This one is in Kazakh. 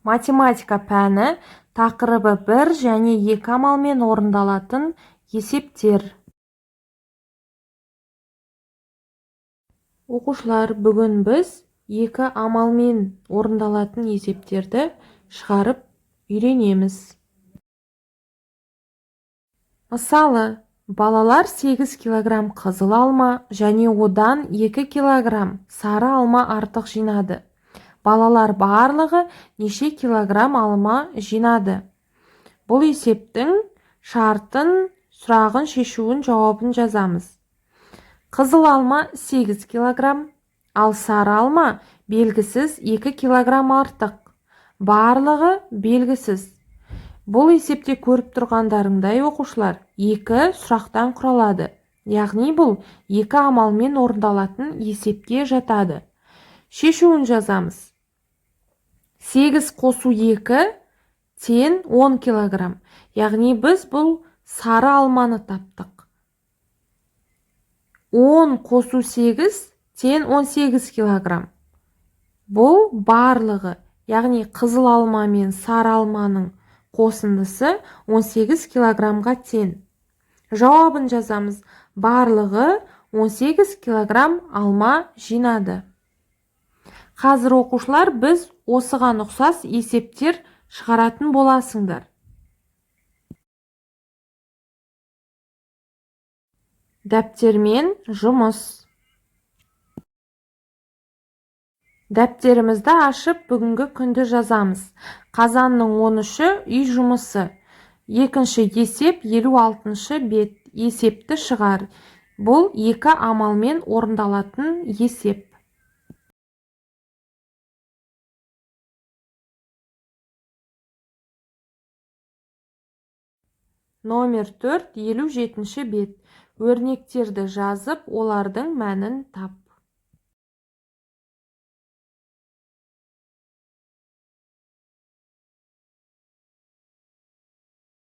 Математика пәні, тақырыбы: бір және екі амалмен орындалатын есептер. Оқушылар, бүгін біз екі амалмен орындалатын есептерді шығарып үйренеміз. Мысалы, балалар 8 килограмм қызыл алма және одан 2 килограмм сары алма артық жинады. Балалар барлығы неше килограмм алма жинады? Бұл есептің шартын, сұрағын, шешуін, жауабын жазамыз. Қызыл алма 8 килограмм, ал сары алма белгісіз 2 килограмм артық. Барлығы белгісіз. Бұл есепте көріп тұрғандарыңдай, оқушылар, екі сұрақтан құралады. Яғни бұл екі амалмен орындалатын есепке жатады. Шешуін жазамыз. 8 қосу 2 тең 10 килограмм. Яғни біз бұл сары алманы таптық. 10 қосу 8 тең 18 килограмм. Бұл барлығы, яғни қызыл алма мен сары алманың қосындысы 18 килограммға тең. Жауабын жазамыз. Барлығы 18 килограмм алма жинады. Қазір, оқушылар, біз осыған ұқсас есептер шығаратын боласыңдар. Дәптермен жұмыс. Дәптерімізді ашып, бүгінгі күнді жазамыз. Қазанның 13-і, үй жұмысы. Екінші есеп, 56 бет. Есепті шығар. Бұл екі амалмен орындалатын есеп. Номер 4, 57 бет. Өрнектерді жазып, олардың мәнін тап.